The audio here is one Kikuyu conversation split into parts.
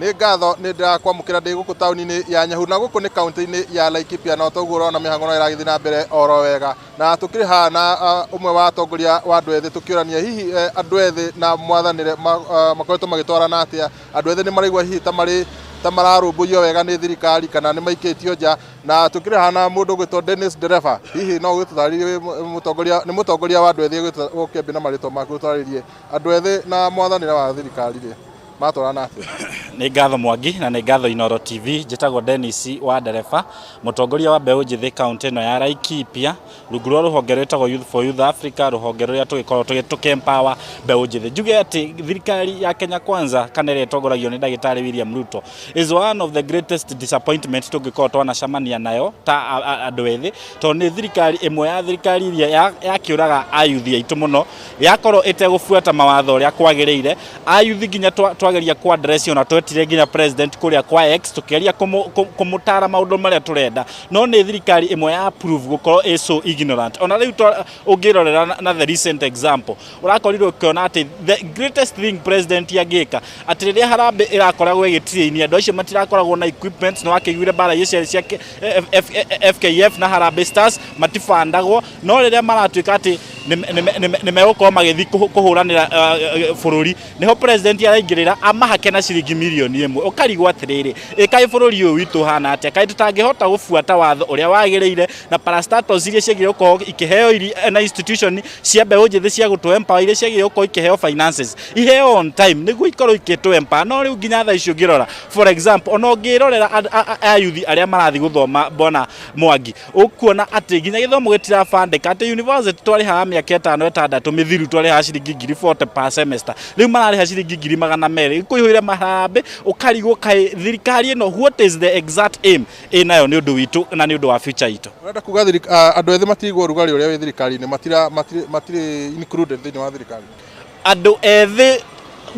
Nĩ ngatho nĩ ndĩrakwamũkĩra ndĩ gũkũ taũni-inĩ ya Nyahururu na gũkũ nĩ kaũntĩ-inĩ ya Laikipia, na toguo ũrona mĩhang'o no ĩragĩthiĩ na mbere oro wega. Na tũkĩrĩ haha na ũmwe wa atongoria wa andũ ethĩ tũkĩũrania hihi andũ ethĩ na mwathanĩre makoretwo magĩtwarana atĩa, andũ ethĩ nĩ maraigua hihi ta marĩ ta mararũmbũiyo wega nĩ thirikari kana nĩ maikĩtio nja. Na tũkĩrĩ haha na mũndũ ũgwĩtwo Dennis Ndereba, hihi no ũgĩtũtarĩrie wĩ mũtongoria, nĩ mũtongoria wa andũ ethĩ ũkĩambie na marĩtwa maku ũtarĩrie andũ ethĩ na mwathanĩre wa thirikari rĩ matwarana atĩa? Nĩ ngatho Mwangi na nĩ ngatho Inooro TV. Njĩtagwo Dennis wa Ndereba, mũtongoria wa mbeũ njĩthĩ kaũntĩ ĩno ya Laikipia, rungu rwa rũhonge rwĩtagwo Youth for Youth Africa, rũhonge rũrĩa tũgĩkoragwo tũkĩ empower mbeũ njĩthĩ. Njuge atĩ thirikari ya Kenya Kwanza kana ĩrĩa ĩtongoragio nĩ ndagĩtarĩ William Ruto is one of the greatest disappointment tũngĩkorwo twanacemania nayo ta andũ ethĩ, tondũ nĩ thirikari ĩmwe ya thirikari iria yakĩũraga ayuthi aitũ mũno, yakorwo ĩtegũbuata mawatho ũrĩa kwagĩrĩire. Ayuthi nginya twageria ku address, ona twetire nginya president kũrĩa kwa X tũkĩgeria kũmũtara maũndũ marĩa tũrenda, no nĩ thirikari ĩmwe ya prove gũkorwo ĩ so ignorant. Ona rĩu ũngĩrorera na the recent example, ũrakorirwo ũkĩona atĩ the greatest thing president angĩka atĩ rĩrĩa harambee ĩrakoragwo ĩgĩtrain andũ acio matirakoragwo na equipment. Nĩ wakĩiguire mbara icio cia FKF na Harambee Stars matibandagwo, no rĩrĩa maratuĩka atĩ nĩ megũkorwo magĩthiĩ kũhũranĩra bũrũri, nĩho president araingĩrĩra amahake na ciringi mirioni 1. Ũkarigwo atĩrĩrĩ, ĩ kaĩ bũrũri ũyũ witũ ũhana atĩa? Kaĩ tũtangĩhota gũbuata watho ũrĩa wagĩrĩire na parastatals iria ciagĩrĩire gũkorwo ikĩheo na institution cia mbeũ njĩthĩ cia gũtũ empower, iria ciagĩrĩire gũkorwo ikĩheo finances, iheo on time nĩguo ikorwo ikĩtũ empower? No rĩu nginya thaa ici ũngĩrora, for example, ona ũngĩrorera ayuthi arĩa marathiĩ gũthoma, bwana Mwangi, ũkuona atĩ nginya gĩthomo gĩtirabandĩka, atĩ university twarĩhaga mĩaka 5 6 mĩthiru twarĩhaga ciringi 40,000 per semester, rĩu mararĩha ciringi 200,000 kũihũire maharambĩ. Ũkarigwo kaĩ thirikari ĩno, what is the exact aim ĩnayo nĩ ũndũ witũ na nĩ ũndũ wa future itũ? Ũrenda kuga andũ ethĩ matirigwo ũrugarĩ ũrĩa wĩ thirikari-inĩ, matirĩ included thĩinĩ wa thirikari? Andũ ethĩ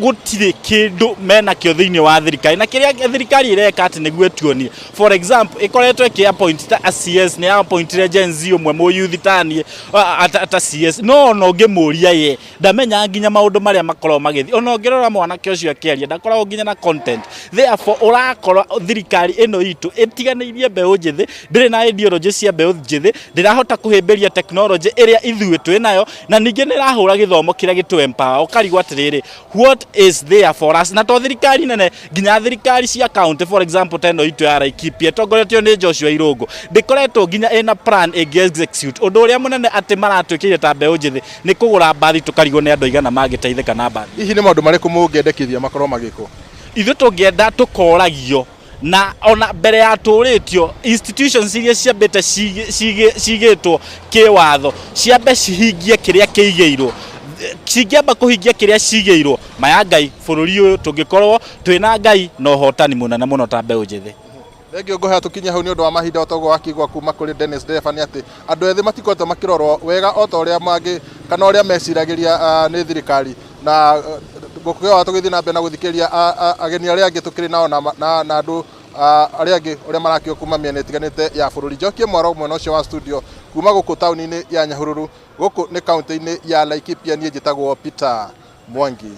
gũtirĩ kĩndũ menakĩo thĩinĩ wa thirikari, na kĩrĩa thirikari ĩreka atĩ nĩguo ĩtuonie, for example, ĩkoretwo ĩkĩ appoint ta a CS, nĩ appointire Gen Z ũmwe mũyuthi taniĩ ta CS, no ona ũngĩmũria ye ndamenyaga nginya maũndũ marĩa makoragwo magĩthiĩ. Ona ũngĩrora mwanake ũcio akĩaria, ndakoragwo nginya na content. Therefore ũrakora thirikari ĩno itũ ĩtiganĩirie mbeũ njĩthĩ, ndĩrĩ na ideology cia mbeũ njĩthĩ, ndĩrahota kũhĩmbĩria technology ĩrĩa ithuĩ twĩ nayo, na ningĩ nĩ ĩrahũra gĩthomo kĩrĩa gĩtũ empower. Ũkarigwo atĩrĩrĩ, what is there for us? Na to thirikari nene, nginya thirikari cia county, for example ta ĩno itũ ya Laikipia ĩtongoretio nĩ Joshua Irũngũ, ndĩkoretwo nginya ĩna plan ĩngĩ execute. Ũndũ ũrĩa mũnene atĩ maratwĩkĩire ta mbeũ njĩthĩ nĩ kũgũra mbathi, tũkarigwo nĩ andũ aigana mangĩteithĩka na mbathi. Hihi nĩ maũndũ marĩkũ mũngĩendekithia makorwo magĩkwo? Ithuĩ tũngĩenda tũkoragio na ona mbere ya tũrĩtio institutions iria ciambĩte cigĩtwo kĩwatho ciambe cihingie kĩrĩa kĩigĩirwo. Cingĩamba kũhingia kĩrĩa cigĩirwo, maya Ngai, bũrũri ũyũ tũngĩkorwo twĩna Ngai na ũhotani mũnene mũno ta mbeũ njĩthĩ. Thengiũ, ngũhea tũkinye hau nĩ ũndũ wa mahinda. O toguo wakĩigua kuma kũrĩ Dennis Ndereba nĩ atĩ andũ ethĩ matikoretwo makĩrorwo wega o ta ũrĩa mangĩ kana ũrĩa meciragĩria nĩ thirikari. Na ngũkĩhoya tũgĩthiĩ na mbere na gũthikĩrĩria ageni arĩa angĩ tũkĩrĩ nao na andũ arĩa angĩ ũrĩa marakĩo kuma mĩena ĩtiganĩte ya bũrũri. Njokie mwaro mwena ũcio wa studio kuma gũkũ taũni-inĩ ya Nyahururu, gũkũ nĩ kaũntĩ-inĩ ya Laikipia. Niĩ njĩtagwo Peter Mwangi.